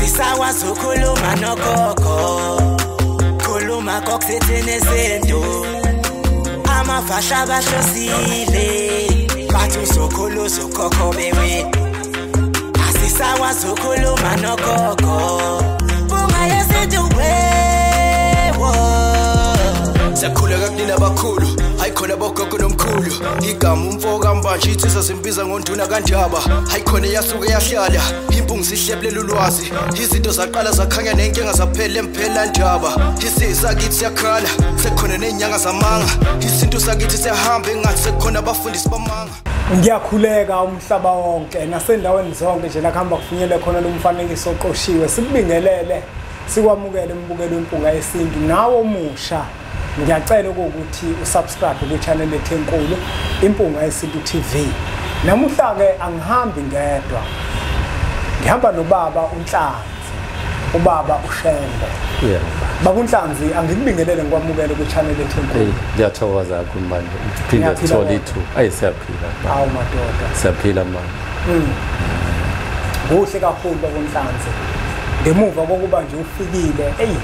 Asisakwazi ukukhuluma nogogo, khuluma kokuthethene sento. Amafasha bahlosile, bathi uzokhulu uzokhokho bewe. Asisakwazi ukukhuluma nogogo, bunga yesintu wewo. Siyakhuleka kunina abakhulu, hayi khona bogogo nomkhulu. Igama umfo kaMbanje insizwa simbiza ngonduna kaNdaba. Hayi khona yasuke yahlala, impungu sihlebulela ulwazi. Izinto zaqala zakhanya nenkinga zaphela emphela ndaba. Isisakithi siyakhala, sekukhona nezinyanga zamanga. Isintu sakithi siyahamba engathi sekukhona abafundisi bamanga. Ngiyakhuleka umhlaba wonke nasendaweni zonke nje la kuhamba kufinyele khona lo mfanekiso oqoshiwe. Sikubingelele, sikwamukele umbukelo wempunga yesintu nawe omusha. Ngiyacela ukuthi usubscribe ku-channel ethu enkulu Impunga Yesintu TV. Namuhla ke angihambi ngedwa. Ngihamba nobaba uNhlanzi, ubaba uShembe. Yebo. Baba uNhlanzi, angikubingelele ngikwamukele ku-channel ethu enkulu. Ngiyathokoza kakhulu manje. Siphinde sithole ithuba. Ayi siyaphila. Awu madoda. Siyaphila manje. Kuhle kakhulu baba uNhlanzi. Ngemuva kokuba nje ufikile, ey.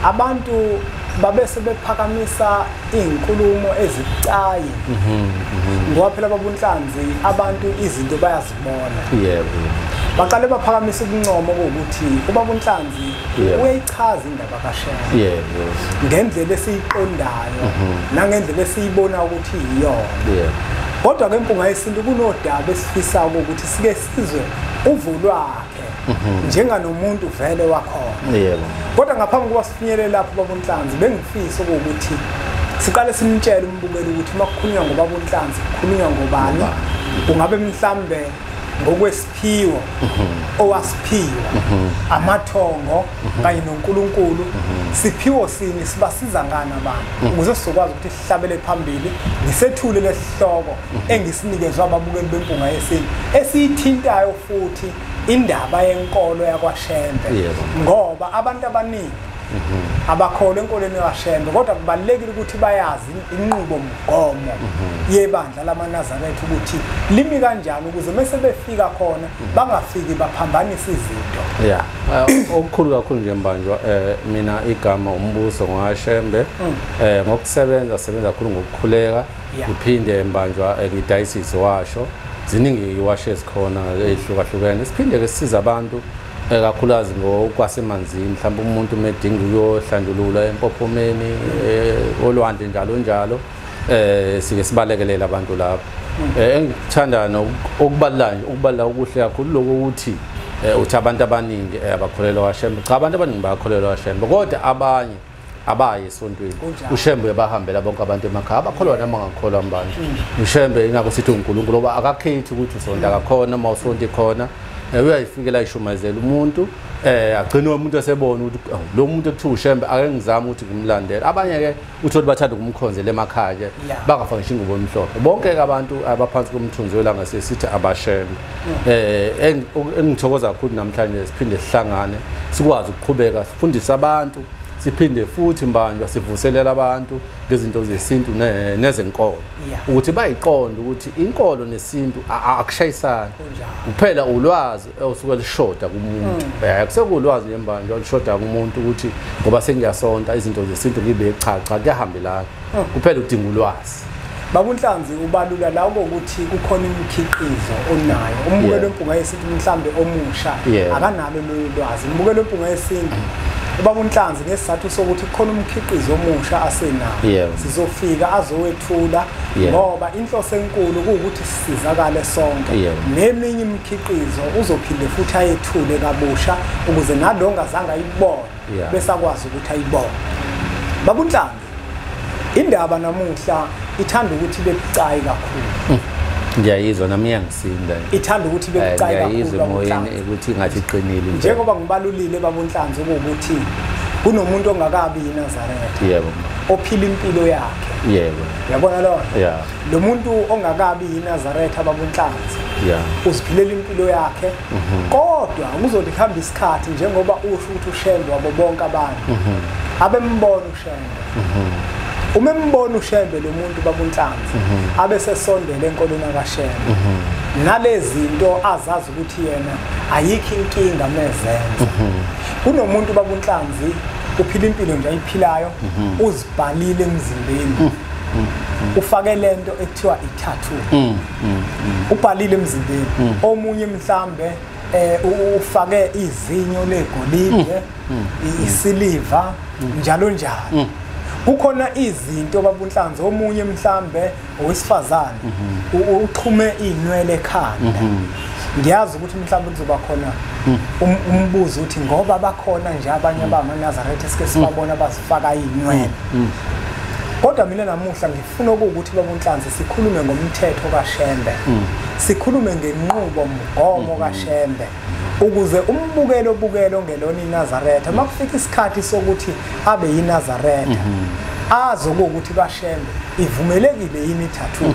Abantu babese bephakamisa izinkulumo ezibucayi. Ngoba phela baba uNhlanzi abantu izinto bayazibona. Yebo. Baqale baphakamisa ukuncomo ukuthi ubaba uNhlanzi uyayichaza indaba kaShembe. Yebo. Ngendlela esiyiqondayo nangendlela esiyibona ukuthi iyona. Yebo. Kodwa ke Impunga Yesintu kunodaba esifisa ukuthi sike sizwe uvo lwakhe njenganomuntu vele wakhona. Yebo. Kodwa ngaphambi kokuba sifinyelele lapho baba uNhlanzi, bengifisa ukuthi siqale simtshele umbukeli ukuthi uma kukhulunywa ngobaba uNhlanzi kukhulunywa ngobani, kungabe mhlambe ngokwesiphiwo owasiphiwa amathongo kanye noNkulunkulu, siphiwo sini sibasiza ngani abantu ukuze sizokwazi ukuthi sihlabele phambili. Ngisethule lesihloko engisinikezwa ababukeli bempunga yesintu esiyithintayo futhi indaba yenkolo yakwaShembe, ngoba abantu abaningi abakholwa enkolweni yakwaShembe, kodwa kubalulekile ukuthi bayazi inqubomgomo yebandla lamaNazaretha ukuthi limi kanjani ukuze mase befika khona bangafiki baphambanise izinto. Yeah, okukhulu kakhulu nje Mbanjwa, mina igama umbuso ngwaShembe, ngokusebenza sebenza kakhulu ngokukhuleka, ngiphinde Mbanjwa ngidayisa iziwasho. Ziningi iwasho ezikhona ezihlukahlukene. Siphinde ke sisiza abantu kakhulukazi ngokwasemanzini, mhlawumbe umuntu medinga ukuyohlanjulula empophomeni, olwandle njalo njalo, sike sibalekelele abantu lapho. Engikuthanda okubalula ukubalula okuhle kakhulu lokho ukuthi uthi abantu abaningi abakholelwa kwaShembe. Cha, abantu abaningi bayakholelwa kwaShembe, kodwa abanye abaye esontweni. uShembe uyabahambela bonke abantu emakhaya, abakholwa noma bangakholwa manje. uShembe ingakho sithi uNkulunkulu ngoba akakhethi ukuthi usonta kakhona noma usonti khona, uyayifikela ayishumayezela umuntu, agcine umuntu esebona ukuthi lo muntu ekuthiwa uShembe ake ngizame ukuthi ngimlandele. Abanye ke uthole bathanda ukumkhonzela emakhaya ke, bangafaki ngisho ingubo emhlophe. Bonke ke abantu abaphansi komthunzi welanga sesithi abaShembe. Engithokoza kakhulu namhlanje siphinde sihlangane sikwazi ukuqhubeka sifundise abantu, siphinde futhi Mbanjwa sivuselela abantu ngezinto zesintu nezenkolo, ukuthi bayiqonde ukuthi inkolo nesintu akushayisani. Kuphela ulwazi osuke lishoda kumuntu. Kusekulwazi nje Mbanjwa olushoda kumuntu ukuthi ngoba sengiyasonta izinto zesintu ngibe cha cha kuyahambelana. Kuphela udinga ulwazi. Baba uNhlanzi, ubalula la ukuthi kukhona imikhiqizo onayo. Umbukelo wempunga yesintu mhlambe omusha akanalo lolu lwazi. Umbukelo wempunga yesintu ubaba uNhlanzi ngesizathu sokuthi kukhona umkhiqizo omusha asenawo, sizofika azowethula, ngoba inhloso enkulu kuwukuthi sisizakale sonke. Neminye imikhiqizo uzophinde futhi ayethule kabusha ukuze nalo ongazange ayibone besakwazi ukuthi ayibone. Baba uNhlanzi, indaba namuhla ithanda ukuthi bebucayi kakhulu. Ngiyayizwa nami iyangisinda. Ithanda ukuthi bebucayi kakhulu. Ngiyayizwa emoyeni ukuthi ngathi iqinile. Njengoba ngibalulile baba uNhlanzi ukuthi kunomuntu ongakabi yiNazaretha. Yebo. Ophila impilo yakhe. Yebo. Uyabona lona? Yeah. Lo muntu ongakabi yiNazaretha baba uNhlanzi. Yeah. Uziphilela impilo yakhe. Kodwa kuzothi kuhamba isikhathi njengoba usho ukuthi uShembe wabo bonke abantu. Abembona uShembe. Uma embona uShembe lo muntu baba uNhlanzi abe sesondele enkolweni kaShembe. Nalezinto azazi ukuthi yena ayikho inkinga mezenza. Kunomuntu baba uNhlanzi uphila impilo nje ayiphilayo, uzibhalile emzimbeni. Ufake lento ekuthiwa i-tattoo. Ubhalile emzimbeni. Omunye mhlambe ufake izinyo legolide, isiliva, njalo njalo. Kukhona izinto baba uNhlanzi, omunye mhlambe owesifazane uxhume inwele ekhanda. Ngiyazi ukuthi mhlambe kuzoba khona umbuzo uthi ngoba bakhona nje abanye abamaNazaretha sike sibabona bazifaka inwele. Kodwa mina namuhla ngifuna ukuthi baba uNhlanzi sikhulume ngomthetho kaShembe. Sikhulume ngenqubo mgomo kaShembe ukuze umbukelo obukelo ngelona iNazaretha makufika isikhathi sokuthi abe yiNazaretha azi ukuthi kaShembe ivumelekile yini i-tattoo,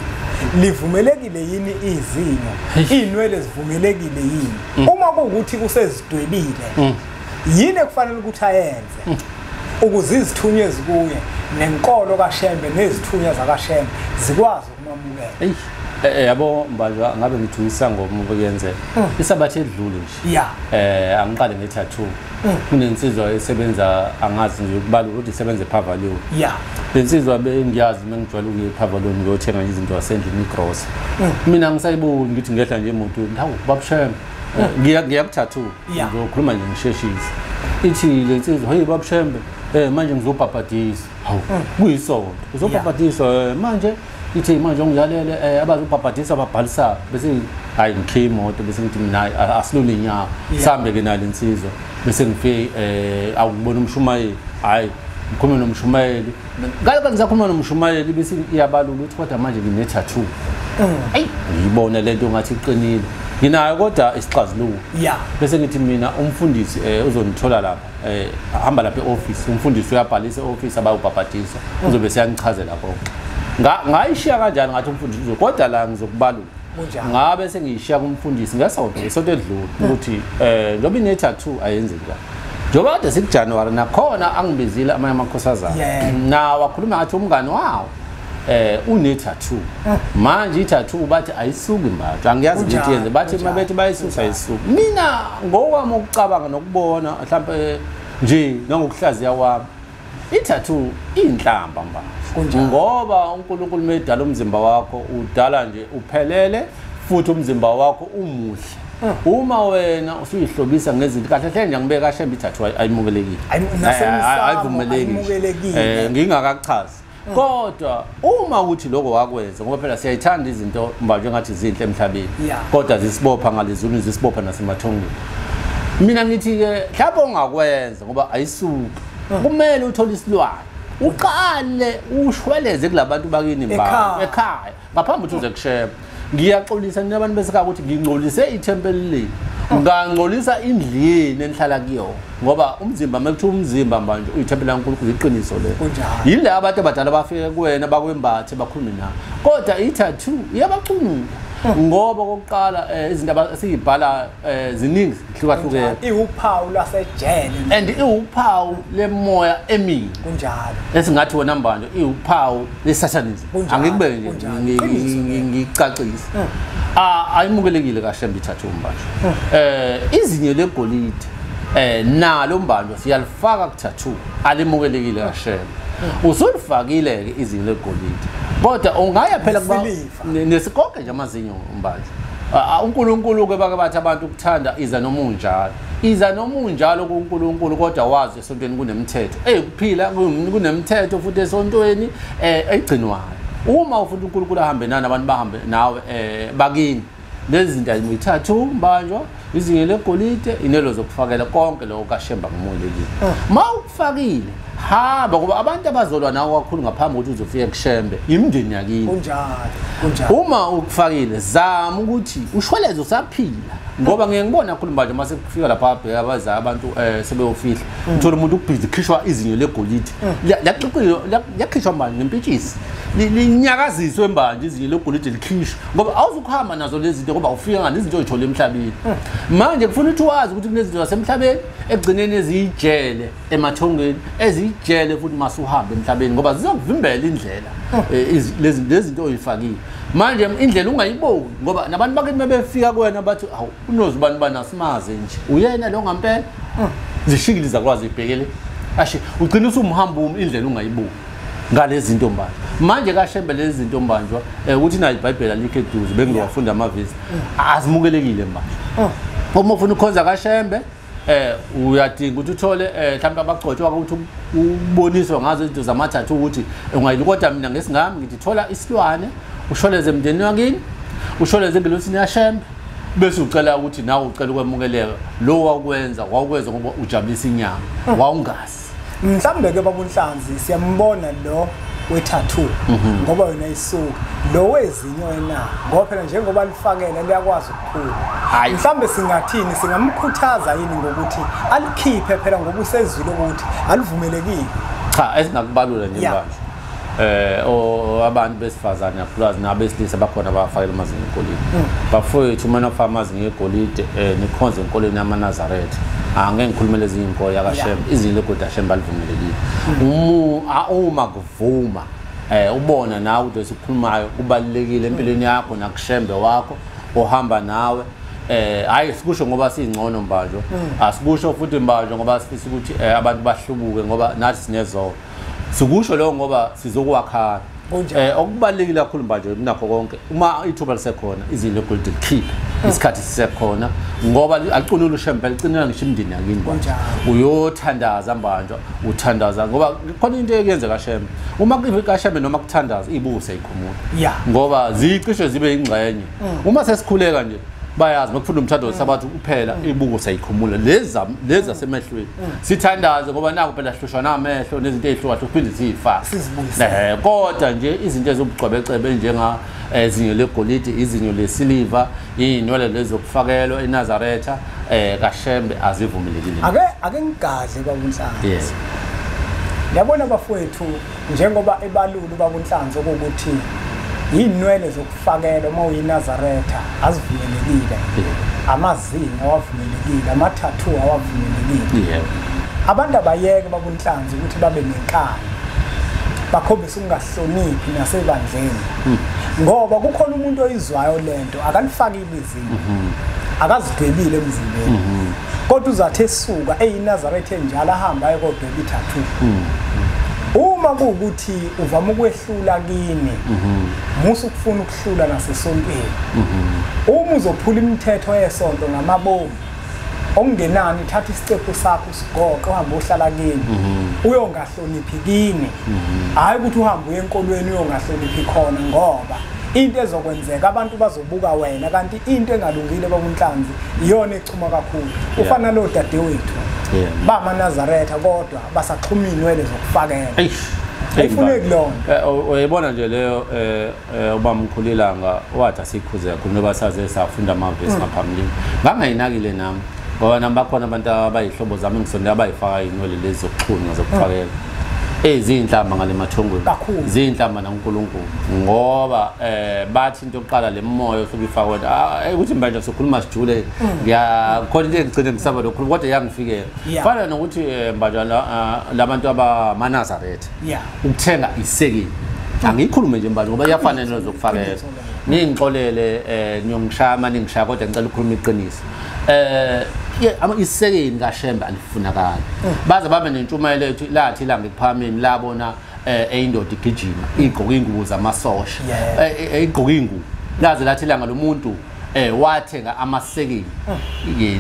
livumelekile yini izinyo, inwele zivumelekile yini. Uma kuwukuthi usezidwebile yini ekufanele ukuthi ayenze ukuze izithunywa ezikuye nenkolo kaShembe nezithunywa zakaShembe zikwazi ukumamukela. Yabo Mbanjwa, ngabe ngithuyisa ngoma obekuyenzeka isabathe edlule nje. Angiqale nge-tattoo. Kunensizwa esebenza, angazi nje ukubala ukuthi isebenza ePavilion. Lensizwa bengiyazi mengijwayele ukuya ePavilion ngiyothenga izinto zasendlini, igrosa. Mina ngisayiboni ngithi ngehla nje emotweni, hawu babuShembe, ngiya ku-tattoo, ngizokhuluma nje ngisheshise. Ithi lensizwa, hey babuShembe, manje ngizobhabhadisa. Hawu, kuyisonto uzobhabhadiswa manje. Ithi manje ongiyalele abazobhabhadisa babhalisa, bese hayi ngikhiye imoto, bese ngithi mina asilule inyawo, sihambe ke nale insizwa. Bese ngifike awubona umshumayeli, hayi ngikhulume nomshumayeli. Ngale ngisakhuluma nomshumayeli bese iyabalula ukuthi kodwa manje ngine-tattoo. Ayi ngiyibona lento ngathi iqinile, nginayo kodwa isixazululo. Bese ngithi mina umfundisi uzonithola lapha, hamba lapha e-office, umfundisi uyabhalisa e-office abayobhabhadisa, uzobe seyanichazela konke. Ngayishiya kanjani ngathi umfundisi kodwa la ngizokubalula. Ngabe sengiyishiya kumfundisi ngesonto, isonto edlule ukuthi njengoba ine-tattoo ayenze njani. Njengoba kade sikuJanuwari nakhona angibizile amanye amakhosazana nawo akhuluma ngathi umngani wawo une-tattoo. Manje i-tattoo bathi ayisuki mbathu, angiyazi ukuthi yenze, bathi mabethi bayisusa ayisuki. Mina ngokwami ukucabanga nokubona mhlampe nje nangokuhlaziya kwami, i-tattoo inhlamba mbathu, ngoba uNkulunkulu medala umzimba wakho udala nje uphelele futhi umzimba wakho umuhle. Uma wena usuyihlobisa ngezinto kahle hle nje ngibeka kaShembe i-tattoo ayimukelekile, ayivumelekile, ngingakakuchazi. Kodwa uma uthi lokho wakwenza, ngoba phela siyayithanda izinto manje ngathi zinhle emhlabeni, kodwa zisibopha ngalezulu, zisibopha nasemathongeni. Mina ngithi ke mhlawumbe ongakwenza ngoba ayisuki, kumele uthole isilwane uqale ushweleze kulabantu bakini ekhaya ngaphambi ukuthi uze kuShembe. Ngiyaxolisa nina abantu besekhaya ukuthi ngingcolise ithempeli lenu, ngangcolisa indlu yenu enihlala kuyona, ngoba umzimba mekuthiwa umzimba manje uyithempeli laNkulunkulu, iqiniso lelo. Yile abantu abadala bafike kuwena bakwembathe bakhulume nawe, kodwa i-tattoo iyabacunula ngoba okokuqala izinto esiyibhala ziningi zihlukahlukene. Iwuphawu lwasejele and iwuphawu lemoya emibi. Kunjalo. Esingathi wena Mbanjwa iwuphawu lesatanism. Angikubeke nje ngicacise. Ayimukelekile kaShembe i-tattoo Mbanjwa. Izinyo legolide nalo Mbanjwa siyalifaka ku-tattoo, alimukelekile kaShembe. Usulifakile ke izinyo legolide, kodwa ungaya phela kuba nesikonke nje amazinyo Mbanjwa. uNkulunkulu ke bake bathi abantu ukuthanda iza noma unjalo, iza noma unjalo kuNkulunkulu, kodwa wazi esontweni kunemithetho ekuphila, kunemithetho futhi esontweni egcinwayo. Uma ufuna uNkulunkulu ahambe nani, abantu bahambe nawe bakini. Lezi zinto ayithathu Mbanjwa, izinyo legolide, inelo zokufakela, konke lokho kaShembe kumukelekile. Ma ukufakile hamba, ngoba abantu abazolwa nawe kakhulu ngaphambi kokuthi uzofika kuShembe imindeni yakini. Kunjalo, kunjalo. Uma ukufakile zama ukuthi ushweleze usaphila, ngoba ngeke ngibone kakhulu manje mase kufika lapha abheka abaza abantu sebeyofihla, uthola umuntu ubhizi khishwa izinyo legolide, liyakhishwa manje ngempitshisi, linyakaziswe manje izinyo legolide likhishwe, ngoba awuzukuhamba nazo lezi zinto ngoba ufika ngale izinto oyithola emhlabeni. Manje kufuna ukuthi wazi ukuthi kunezinto zasemhlabeni ekugcineni eziyijele emathongeni, eziyijele futhi masuhamba emhlabeni, ngoba zizokuvimbela indlela lezi zinto oyifakile. Manje indlela ungayiboni ngoba nabantu bakithi bebefika kuwena bathi awu unozibani bani asimaze nje uyena lo ngampela. Zishikile zakwazi ibhekele ashe ugcina usumhamba indlela ungayiboni ngalezi zinto mbanjwa. Manje kaShembe lezi zinto mbanjwa ukuthi nayo iBhayibheli alikho eduze bengizowafunda amavesi azimukelekile mbanjwa. Uma ufuna ukukhonza kaShembe uyadinga ukuthi uthole mhlawumbe abagcotshwa ukuthi uboniswe ngazo izinto zamathathu ukuthi ungayili, kodwa mina ngesingami ngithi thola isilwane usholeze emndenini wakini, usholeze engelosini yaShembe, bese ucela ukuthi nawe ucela ukwemukeleka. Lo wakwenza wawukwenza ngoba ujabulisa inyama, wawungazi. Mhlawumbe ke baba uNhlanzi siyambona lo we-tattoo ngoba yona isuka lo wezinyo yena ngoba phela njengoba lifakela liyakwazi ukukhula. Mhlawumbe singathini, singamkhuthaza yini ngokuthi alikhiphe phela ngoba usezwile ukuthi alivumelekile? Cha, esingakubalula nje manje abantu besifazane kakhulukazi nabesilisa bakhona abafakela amazinyo egolide. Bafowethu uma nifaka amazinyo egolide nikhonze enkolweni yamaNazaretha, angeke ngikhulumele ezinye inkolo yakaShembe, izinyo legolide kaShembe alivumelekile. Uma kuvuma ubona nawe ukuthi esikhulumayo kubalulekile empilweni yakho nakuShembe wakho ohamba nawe. Hayi sikusho ngoba singcono mbanjwa, asikusho futhi mbanjwa ngoba sifisa ukuthi abantu bahlubuke ngoba nathi sinezono. Sikusho lokho ngoba sizokwakha. Okubalulekile kakhulu manje nakho konke, uma ithuba lisekhona izinto legolide likhiphe isikhathi sisekhona ngoba aliqinile uShembe, liqinile ngisho imindeni yakini. Uyothandaza mbanjwa, uthandaza ngoba khona into eyenzeka kaShembe. Uma kaShembe noma kuthandaza ibuso ikhumula ngoba zicishe zibe ingxenye. Uma sesikhuleka nje bayazi makufunda umthandazo wesabatha kuphela ibuko sayikhumula lezi lezi zasemehlweni. Sithandaze ngoba naku phela hlushwa namehlo nezinto ezihlukahlukene kuphinde ziyifake. Kodwa nje izinto ezobucwebecebe njenga izinyo legolide, izinyo lesiliva, inwele lezokufakelwa eNazaretha kaShembe azivumelekile. Ake ngigadle baba uNhlanzi. Yabona bafowethu njengoba ebalula baba uNhlanzi ukuthi inwele zokufakela uma uyiNazaretha azivumelekile, amazinyo awavumelekile, ama-tattoo awavumelekile. Abantu abayeke baba uNhlanzi ukuthi babe nenkani, bakhombise ukungahloniphi nasebandleni, ngoba kukhona umuntu oyizwayo lento akalifakile izinyo, akazidwebile emzimbeni, kodwa uzathi esuka eyiNazaretha enjalo ahamba aye kodweba i-tattoo. Uma kuwukuthi uvama ukwehlula kini, musa ukufuna ukuhlula nasesontweni. Uma uzophula imithetho yesonto ngamabomu, okungenani thatha isicephu sakho usigoqe uhambe uhlala kini, uyongahloniphi kini. Hhayi ukuthi uhambe uye enkolweni uyongahloniphi khona, ngoba into ezokwenzeka abantu bazobuka wena, kanti into engalungile baba uNhlanzi iyona echuma kakhulu. Ufana lo dadewethu bamaNazaretha kodwa basaxhuma inwele zokufakela. Ayifuneki lona. Uyayibona nje leyo ubamkhulilanga wathi asikhuze kakhulu ngoba saze safunda amavesi ngaphambilini. Ngangayinakile nami ngoba nami bakhona abantu abayihlobo zami engisondela abayifaka inwele lezi zokuxhunywa zokufakela. Ezinhlamba ngale mathongweni, zinhlamba naNkulunkulu ngoba bathi into yokuqala lemoya osuke ifakwe wena ukuthi manje sokhuluma sijule ngiyakhona into engigcine ngisaba lokhulu kodwa iyangifikela. Fana nokuthi manje labantu abamaNazaretha ukuthenga isekeni, angiyikhulume nje manje ngoba iyafana nezokufakela. Ningixolele niyongishaya manje ngishaya kodwa ngicela ukukhuluma iqiniso. Isekeni kaShembe alifunakala. Baze babe nentshumayelo ethu lathi ilanga ekuphakameni labona eyindoda igijima igqoka ingubo zamasosha, igqoka ingubo laze lathi ilanga lomuntu wathenga amasekeni.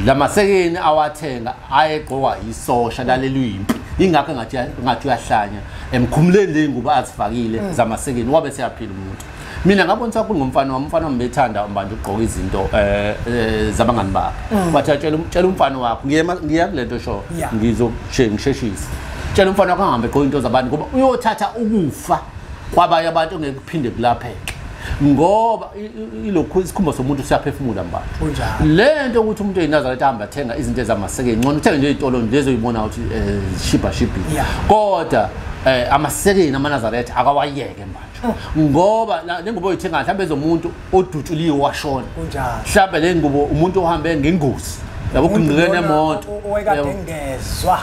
Lamasekeni awathenga ayegqokwa isosha lalelwe impi, ingakho ngathi uyahlanya emkhumuleni le ngubo azifakile zamasekeni wabe seyaphila umuntu. Mina ngabona kakhulu ngomfana wami, umfana wami bethanda manje ukugqoka izinto zabangani bakhe. Wathi tshela umfana wakho ngiya kule nto sho ngizosheshisa. Tshela umfana wakho angahambe egqoka into zabantu ngoba uyothatha ukufa kwabanye abantu ongeke kuphinde kulapheke. Ngoba ilokhu isikhumba somuntu siyaphefumula mbantu. Le nto ukuthi umuntu oyiNazaretha ahambe athenga izinto ezamasekeni ngcono uthenge nje izitolo lezo uyibona ukuthi shibha shibhi. Kodwa amasekeni amaNazaretha akawayeke manje ngoba le ngubo oyithenga mhlawumbe ezomuntu odutshuliwe washona, mhlawumbe le ngubo umuntu ohambe ngengozi yabo kungqike nemoto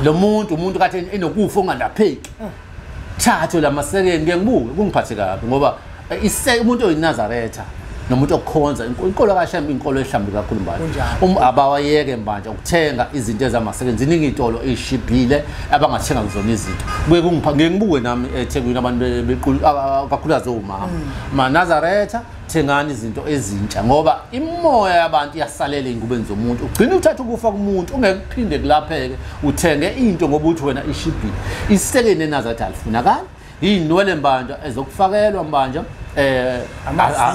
lo muntu umuntu kade enokufa ongalapheki. Thathe lamasekeni ngeke ngibuke kungiphathe kabi ngoba Umuntu oyiNazaretha nomuntu okhonza inkolo kaShembe, inkolo ehlambuluke kakhulu Mbanjwa. Abawayeke Mbanjwa ukuthenga izinto ezamasebenzi, ziningi izitolo ezishibhile abangathenga kuzona izinto. Kuye ngike ngibuke nami eThekwini abantu kakhulukazi omama. MaNazaretha thengani izinto ezintsha ngoba imoya yabantu iyasalela ey'ngubeni zomuntu. Ugcina uthatha ukufa kumuntu ungeke kuphinde kulapheke, uthenge into ngoba uthi wena ishibhile. Isekeni neNazaretha alifunakali. Iy'nwele Mbanjwa ezokufakelwa Mbanjwa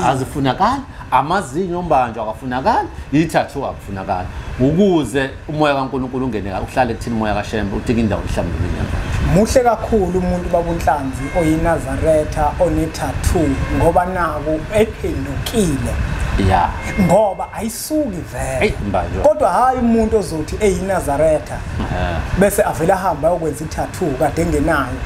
azifunakali, amazinyo Mbanjwa akafunakali, i-tattoo akufunakali. Ukuze umoya kaNkulunkulu ungene uhlale kuthina umoya kaShembe udinga indawo ehlambulukile Mbanjwa. Muhle kakhulu umuntu babuNhlanzi oyiNazaretha one-tattoo ngoba naku ephendukile. Yeah. Ngoba ayisuki vele. Kodwa hayi umuntu ozothi eyiNazaretha bese avela ahamba ayokwenza i-tattoo kade engenayo.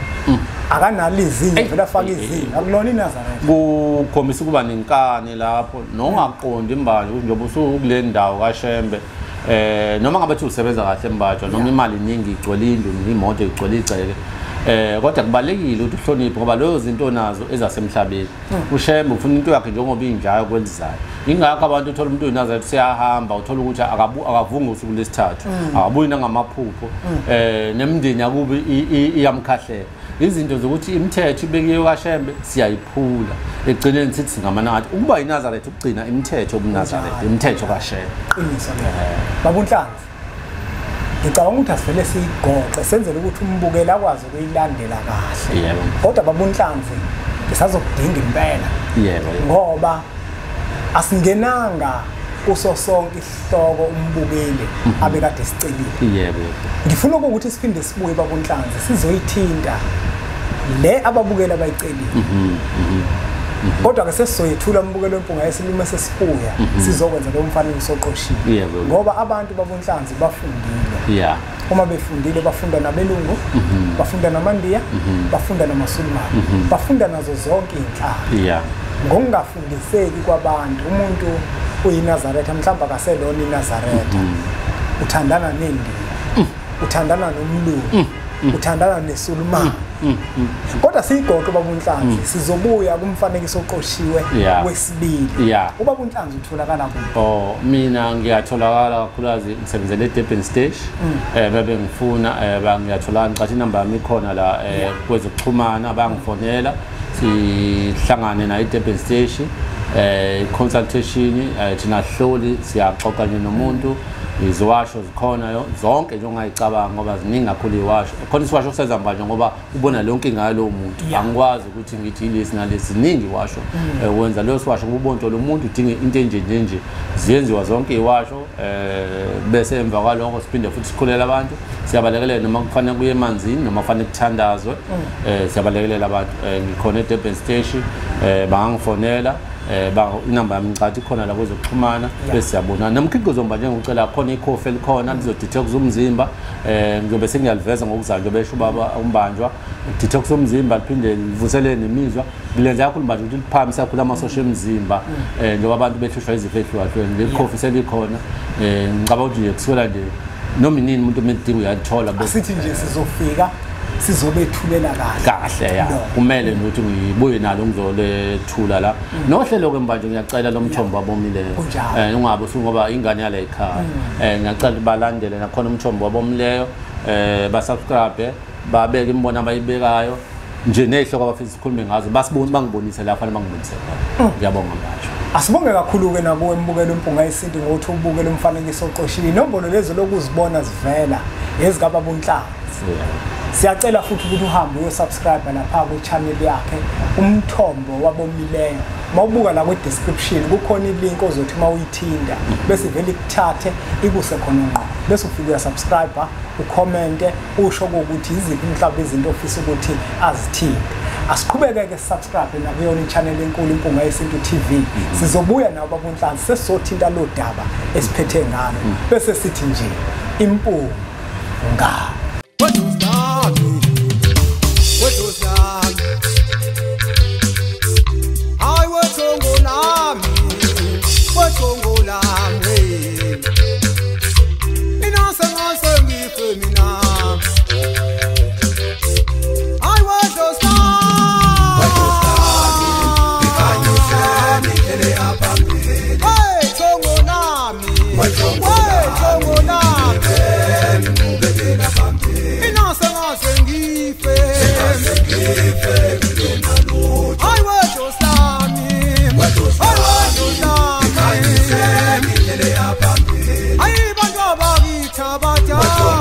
Akanalo izinyo vele afaka izinyo, akulona iNazaretha. Kukhombisa ukuba nenkani lapho nongaqondi Mbanjwa ukuthi njengoba usukule ndawo kaShembe noma ngabe uthi usebenza kahle Mbanjwa noma imali iningi igcwele indlu imoto igcwele igceke kodwa kubalekile ukuthi uhloniphe ngoba lezo zinto onazo ezasemhlabeni. uShembe ufuna into yakhe njengoba injayo kwelizayo. Ingakho abantu uthola umuntu oyiNazaretha siyahamba uthola ukuthi akavungi usuku lesithathu, akabuyi nangamaphupho, nemindeni yakubi iyamkhahlela. Izinto zokuthi imithetho ibekiwe kaShembe siyayiphula. Ekugcineni sithi singamanati. Ukuba iNazaretha ukugcina imithetho yobuNazaretha, imithetho kaShembe. Qiniso lelo. Babunhlanzi, ngicabanga ukuthi asivele siyigoqe senzele ukuthi umbukeli akwazi ukuyilandela kahle. Yebo. Kodwa babunhlanzi ngisazokudinga impela. Yebo. Ngoba asingenanga kuso sonke isihloko umbukeli abekade sicelile. Yebo. Ngifuna ukuthi siphinde sibuye babunhlanzi sizoyithinta le ababukeli abayicelile. Kodwa ke sesizoyethula umbukelo wempunga yesilimo sesibuya sizokwenza lo mfanekiso oqoshiwe. Ngoba abantu babunhlanzi bafundile. Yeah. Uma befundile bafunda nabelungu, bafunda namaNdiya, bafunda namaSulumane, bafunda nazo zonke inhlaka. Yeah. Ngokungafundiseki kwabantu, umuntu uyiNazaretha mhlawumbe akaselona iNazaretha. Uthandana neNdiya, uthandana nomlungu, uthandana neSulumane. Kodwa siyigoqe babunhlanzi sizobuya kumfanekiso oqoshiwe wesibili. Ubabunhlanzi utholakala kuphi? Oh, mina ngiyatholakala kakhulukazi ngisebenzele eDurban Stage. Bebe ngifuna ngiyatholakala ngicathi inamba yami ikhona la kwezokuxhumana bangifonela sihlangane nayo eDurban Stage. Consultation thina hloli siyaxoxa nje nomuntu. Iziwasho zikhona zonke nje ongayicabanga ngoba ziningi kakhulu iwasho. Khona isiwasho kusenza manje ngoba ubona lonke ingayo lo muntu. Angikwazi ukuthi ngithi ilesi nalesi, ziningi iwasho. Wenza leyo siwasho ngoba ubonto lo muntu udinga into enje nje nje. Ziyenziwa zonke iwasho bese emva kwalokho siphinde futhi sikhulela abantu. Siyabalekelela noma kufanele kuye emanzini noma kufanele kuthandazwe. Siyabalekelela abantu. Ngikhona eDurban Station, bangifonela. Inamba yami ngicathi ikhona la kwezokuxhumana bese siyabonana. Nomkhiqizo manje ngicela khona ikhofi elikhona lizo-detox umzimba, ngizobe sengiyaliveza ngokuzayo njengoba esho ubaba uMbanjwa. Detox umzimba liphinde livuselele nemizwa. Ngilenza kakhulu manje ukuthi liphakamisa kakhulu amasosha emzimba njengoba abantu behlushwa izifo ezihlukahlukene. Le khofi selikhona, ngicabanga ukuthi nje kusukela nje noma inini umuntu umedinga uyalithola. Asithi nje sizofika sizobethulela kahle kahle ya. Kumele ukuthi ngibuye nalo ngizolethula la nohlelo ke Mbanjwa. Ngiyacela lo mthombo wabomileyo ungabe usungoba ingane yala ekhaya. Ngiyacela balandele nakhona umthombo wabomileyo, basubscribe, babeke imbono abayibekayo nje nezihloko abafisa sikhulume ngazo, basibone bangibonise la fanele bangibonise khona. Ngiyabonga Mbanjwa. Asibonge kakhulu ke nakuwe mbukelo Mpunga Yesintu ngokuthi ubukele umfanekiso oqoshiwe. Inombolo lezo lokuzibona zivela ezikababunhlanzi. Siyacela futhi ukuthi uhambe uyosubscribe lapha ku-channel yakhe Umthombo Wabomileyo. Mawubuka la kwi-description kukhona ilink ozothi mawuyithinda bese vele ikuthathe ikuse khona ngqo, bese ufike uyasubscribe, ucommente, usho ukuthi iziphi mhlawumbe izinto ofisa ukuthi azithinte. Asiqhubeke ke subscribe nakuyona i-channel enkulu Impunga Yesintu TV. Sizobuya nawo babunhlanzi sesizothinta lo daba esiphethe ngalo bese sithi nje impunga. I Mbanjwa.